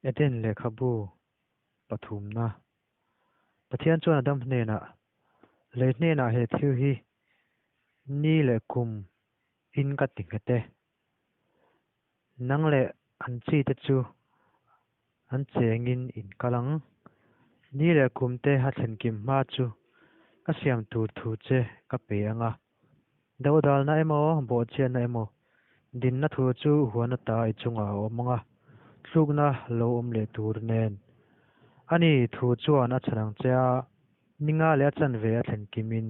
Eden lehkhabu pathumna. Pathian chuan Adam hnenah, Lei hnenah he thil hi ni leh kum in ka ti nghet e. Nang leh an chi te chu an chengin in kal ang. Ni leh kum te a thlen kim hma chu ka siam tur thu che ka pe ang a. Dodalna emaw, bawhchhiatna emaw, dinna thu chu huan ata i chungah a awm ang a, tlukna lo awm leh tur nen. Ani thu chuan a chhan ang che a, ninga leh a chanve a thlen kimin.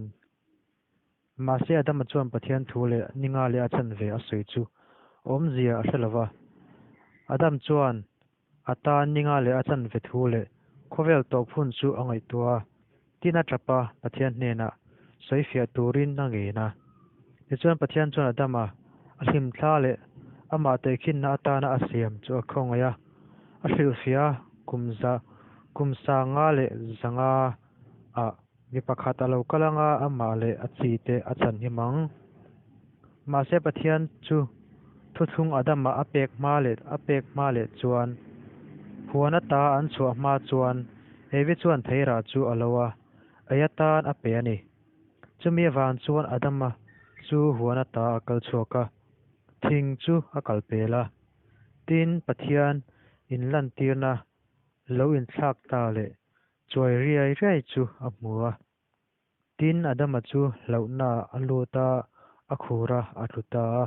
Mahse Adama chuan Pathian thu leh ninga leh a chanve a sawi chu awmzia a hre lo va. Adam chuan A tan ninga leh a chanve thu leh khawvel tawp hun chu a ngaihtuah a, tin a tap a, Pathian hnenah sawifiah turin a ngen a. Tichuan Pathian chuan Adama a hlimthla leh amah tehkhinna atana a siam chu a khawngaih a, a hrilhfiah a, kum za kum sanga leh zanga ah mi pakhat a lo kal anga amah leh a chi te a chhanhim ang. Mahse Pathian chu thuthlung Adama a pek hma leh a pek hma leh chuan huan ata an chhuah hma chuan Evi chuan theirah chu a lo a, ei atan a pe a ni. Chumi avang chuan Adama chu huan ata a kal chhuak a, thing chu a kal pel a. Tin, Pathian inlantirna lo inthlak ta leh chuai riai riai chu a hmu a. Tin, Adama chu hlauhna a lut a, a khur a, a tlu ta a.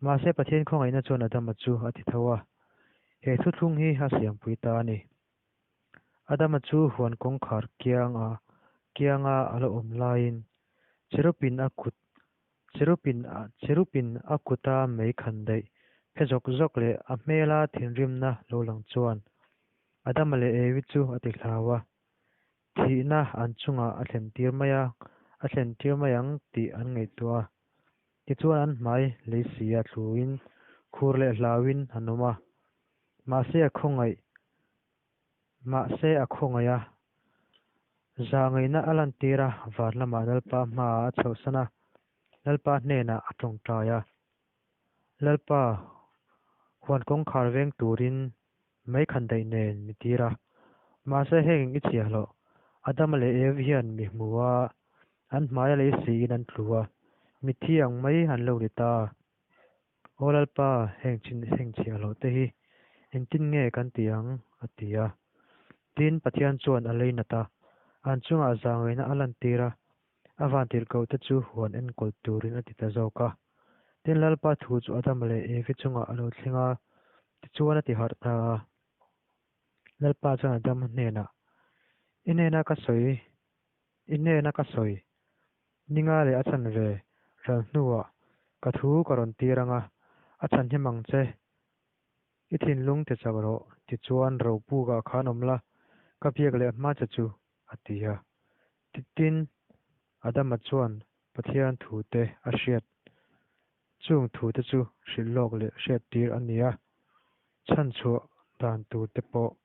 Mahse, Pathian khawngaihna chuan Adama chu a ti tho a, he thuthlung hi a siampui ta a ni. Adama chu huan kawngkhar kianga kianga a la awm laiin cherupin a kut cherupin cherupin a kuta mei khan daih phe zawk zawk leh a hmela thinrimna lo lang chuan Adama leh Evi chu a ti hlau a. Thihna an chungah a thlen tir mai a, a thlen tir mai ang tih an ngaihtuah a. Tichuan an hmai lei si a thluin khur leh hlauin an awm a. Mahse a khawngaih, mahse a khawngaih a. Zahngaihna a lantir a, van lamah Lalpa hmaah a chhohsan a, Lalpa hnenah a tawngtai a. Lalpa, huan kawngkhar veng turin mei khan daih nen mi tir a. Mahse heng i chhiah loh, Adama leh Evi hian mi hmu a, an hmaia lei siin an tlu a, mitthi ang mai an lo ni ta. Aw Lalpa, heng chin heng chhiah loh te hi engtin nge kan ti ang? a ti a. Tin, Pathian chuan a lei nat a, an chungah zangaihna a lantir a, A vantirhkoh te chu huan enkawl turin a ti ta zawk a. Tin, Lalpa thu chu Adama leh Evi chungah a lo thleng a, tichuan a ti harh ta a. Lalpa chuan Adama hnenah, I hnena ka sawi, i hnena ka sawi, ninga leh a chanve ral hnuah ka thu ka rawn tir ang a, a chhanhim ang che, i thinlung ti chak rawh, tichuan ropukah khan awm la, ka biak leh hma che chu, a ti a. Tin, Adama chuan Pathian thute a hriat. Chung thute chu hrilh lawk leh hriattir a ni a, chhanchhuah dan turte pawh.